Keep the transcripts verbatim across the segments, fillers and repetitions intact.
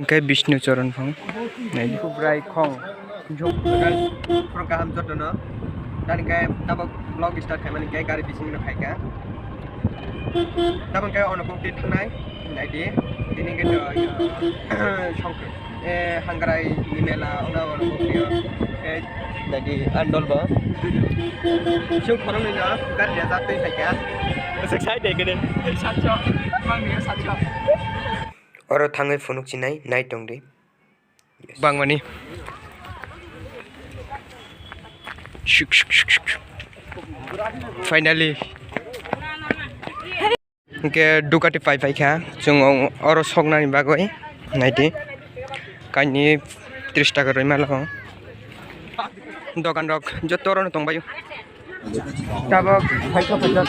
Hwnkhe Bishnu Charan phang. Nai. Subrai khong. Jok. Guys, phuru kaham jotono. Tani khe tabok vlog start khaimani khe gari bisingno khaikha. Tabok khe ono kok twi thangnai. Naidi. Tini khe to, songkr-, eh, Hangrai ni mela, ono, ono kok twi, eh, naidi, andol bo. Sung khoroknwi no gari rejak twi khaikha. Sik sai de gede. Satso, mang ni satso. Oro thangwi phunuk chinai nai tongdi. Bangmani. Shuk, shuk, shuk, shuk, shuk. Finally. Hwnkhe Ducati pai paikha. Chwng oro soknani bagwi. Naidi. Kaini tris taka rwi malago. Dokan rok joto orono tongbaio. Tabok phaikha phaikha.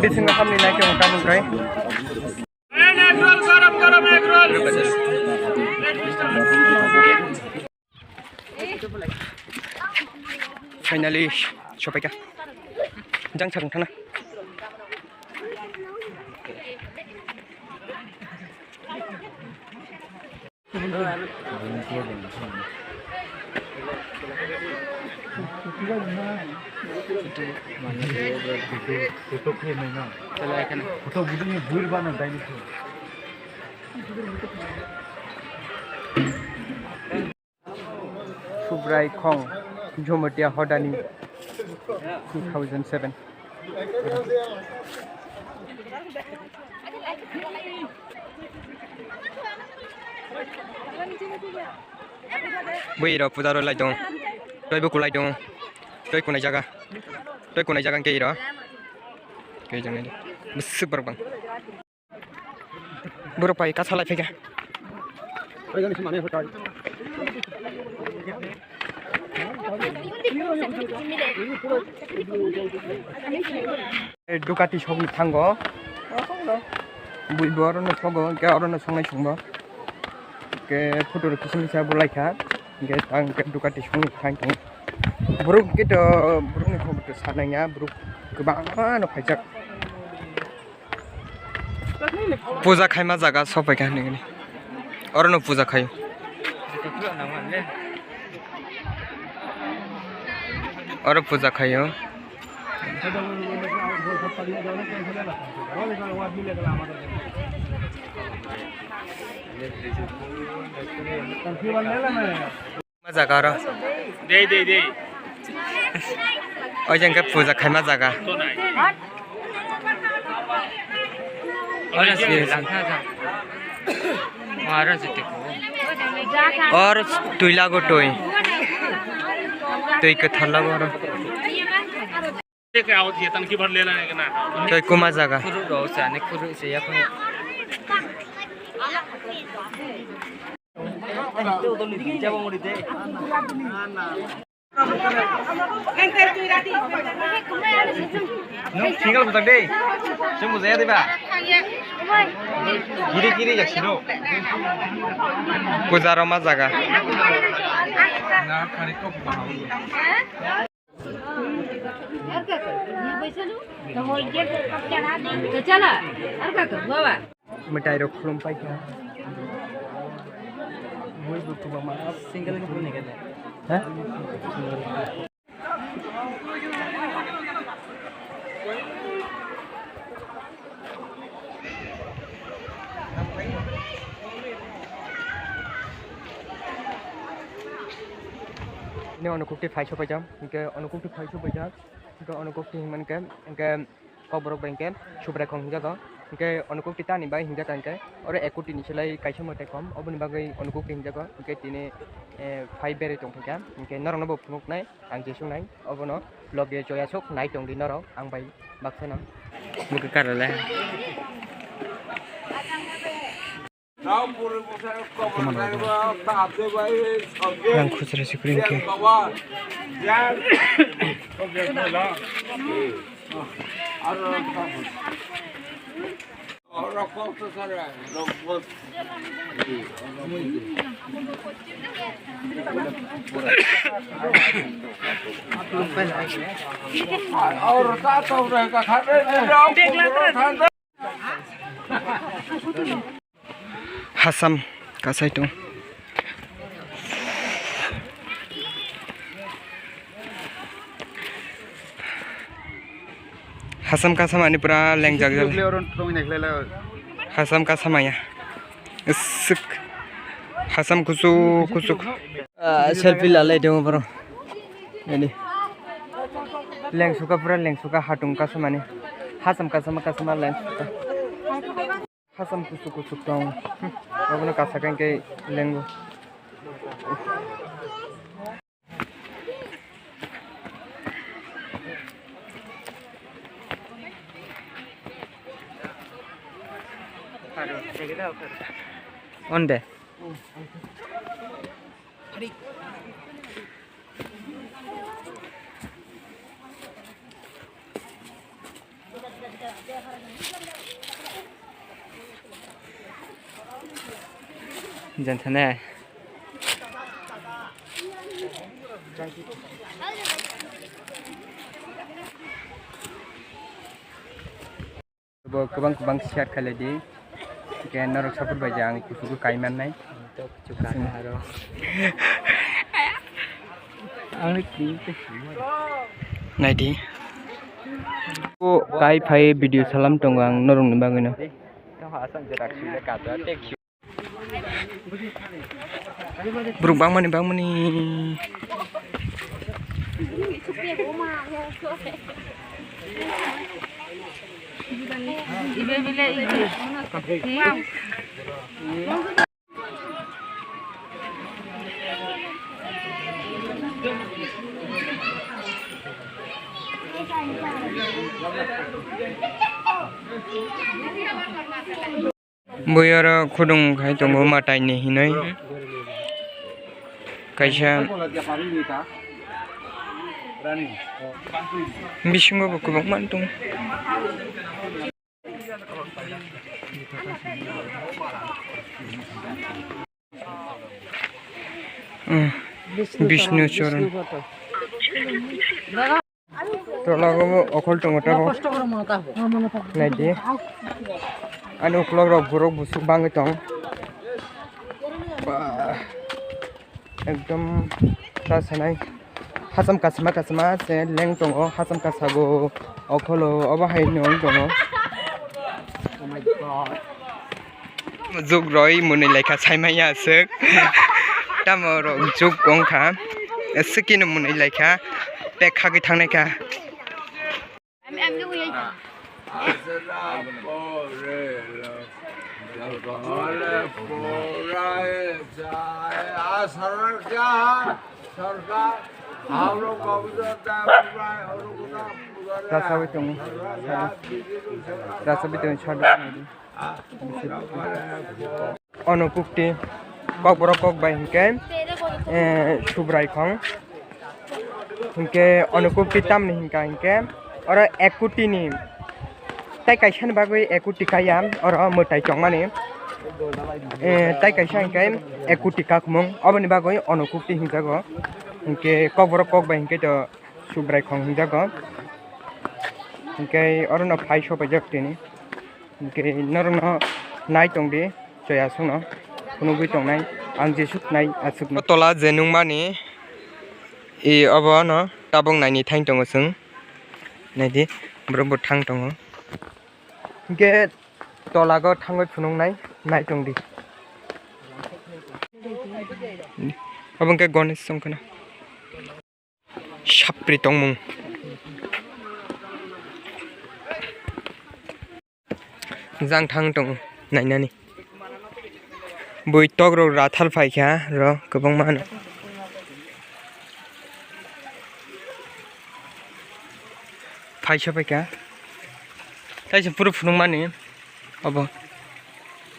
Bisingo hamni naikhe wngkha nungkhe. Finally, sopaikha. Jang sakung thana. Subrai Khong, Jamatia Hodani, two thousand seven. Bui rok puja rw lai tong. Tei bo kulai tong. Tei kunai jaga. Tei kunai jaga hwnkhe iro. Kei jang nai. Bwswk borok bang. Borok pai kasa lai phaikha. Ducati sogwi thango. Bui bo orono sogo, hwnkhe orono songnai chwngbo. Hwnkhe photo rok kisa misa bo laikha. Hwnkhe ang hwnkhe Ducati sogwi thang tongo. Borok hwnkhe to, borokni khobor to sanaiya, borok kwbangma no phaijak. Puja khaima jaga sopaikha hinwi. Orono puja khaio. Oro puja khaio. Ma jaga oro. Dei, dei, dei. Oijang khe puja khaima jaga. Oro twi lago twi. Twi kwthar lago oro. Tei kuma jaga. Single bwtang de. Chwng bwjaya diba? Giri giri jak sino. Puja roma jaga. Mwtai rok khulum paikha. Single ni phone ni kete. Ha? Ini ono kukti phai sopaijak, hingke ono kukti phai sopaijak, hingke ono kukti hingmani khe, hingke Kokborok bai hingke Subraikong hingjago, hingke onokokti tani bai hingjakha hingke oro ekoti ni silai kaisa mwtai kom, oboni bagwi onokokti hingjago, hingke tini, eh, phai berwi tongphaikha, hingke norokno bo phunuknai ang jesuknai, obono loge choyasuk nai tongdi norok ang bai baksano. Bwkha karale. Rang khusra si kwrwng khe. Hasam kasai tong. Hasam kasamani pura lengjak jal. Hasam kasamaya. Isik. Hasam kusuk kusuk. Ah, selfie lalai dong bro. Ini. Lengsuka pura lengsuka hatung kasamani. Hasam kasama kasama lengsuka. Hasam kusuk kusuk tong. Abono kasa kang kei lengo. Onde. Janthane. Bo kwbang kwbang share khailai di. Hwnkhe norok support bai je ang kuchugo kai mannai. Nai di. O kai phai video salam tongo ang norokni bagwino. Borok bangmani bangmani. Bui oro khudung khai tongo mwtai ni hinwi. Kaisa bisingo bo kwbangma tongo. Bishnu Charan. Tola o okhol tongo tabo. Nai di. Ani ukulok rok borok busuk bangwi tong. Ba, ekdom ta sanai. Hasam kasma kasma se leng tongo. Hasam kasago okholo obo hai nung tongo. Juk roi mwnwi laikha saimanya aswk. Tamo rok juk wngkha. Swkino mwnwi laikha. Pek khagwi thangnaikha. Rasawi tongo. Rasawi tongo, sadu. Ono kukti, kokborok kok bai hinkhe, eh, Subrai khong. Hinkhe ono kukti tamni hinka hinkhe, oro ek koti ni, tai kaisa ni bagwi ek koti kaya, oro mwtai tongmani. Eh, tai kaisa hinkhe ek koti kakmung, oboni bagwi ono kukti hinjago. Hinkhe kokborok kok bai hinkhe to Subrai khong hinjago. Hinkhe oro no phai sopaijak tini. Hinkhe norokno nai tongdi, choi aswkno phunugwi tongnai, ang jesuk nai aswkno. O tola je nukmani, i obono tabuk naini thang tongo chwng. Naidi, borok bo thang tongo. Hinkhe tolago thangwi phunuknai, nai tongdi. Obo hinkhe Ganesh wngkhana. Sapri tongmung. Jang thang tongo nainani. Bui tok rok rathal phaikha ro kwbangma no. Phaisa phaikha. Taisa phuru phunukmani obo.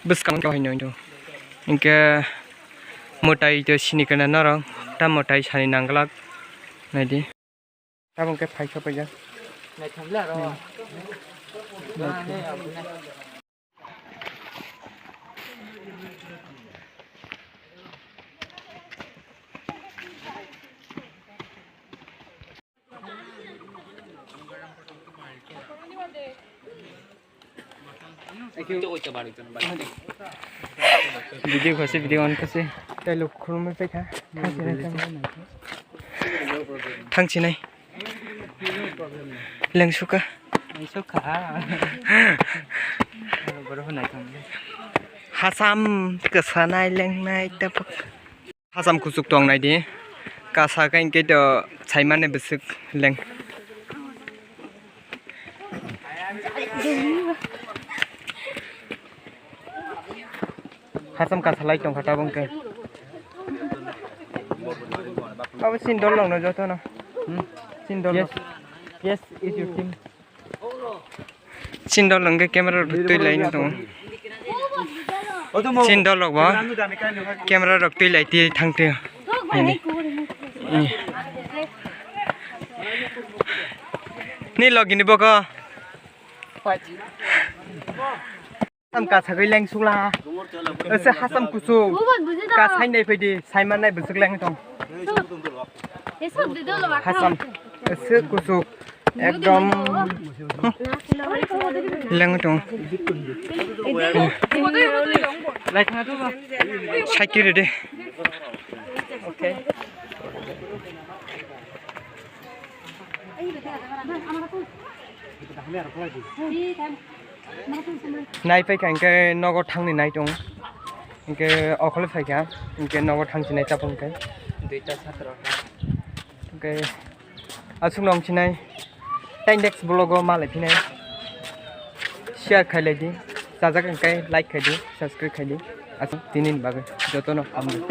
Bwskang khe haino hino. Hinkhe mwtai tei sini kana norok ta mwtai sani nangglak naidi. Tabuk khe phai sopaijak. Naithok le aro. Hmm. Naithok. Video khasi, video on khasi. Tei luk khulumwi paikha. Thangsinai. Lengsukha. Lengsukha. Borok naithok. Hasam kwsanai lengnai tabuk. Hasam kuchuk tong nai di. Kasa khe hwnkhe to saimani bwswk leng. Hasam kasa lai tongkha tabuk hwnkhe. Abo sin dol logno jotono. Hmm? Sin dol. Yes. Yes, is your team. Chin dol hwnkhe camera rok twi lai no tongo. Chin dol rok bo camera rok twi lai twi thang twi. Ni logi ni boko. Hasam kasagwi lengsukla. Ese hasam kuchuk. Kasai nai phaidi, saiman nai bwswk leng tong. Hasam. Ese kuchuk. Ekdom. Leng tong. Saiki rede. Nai paikha hwnkhe nogo thangni nai tongo. Hwnkhe okhole phaikha hwnkhe nogo thangsinai tabuk hwnkhe. Duita satro. Hwnkhe aswkno wngsinai. Tei next vlog o malai phinai. Share khailai di. Chajak hwnkhe like khai di, subscribe khai di. Aswk tinini bagwi jotono hambai.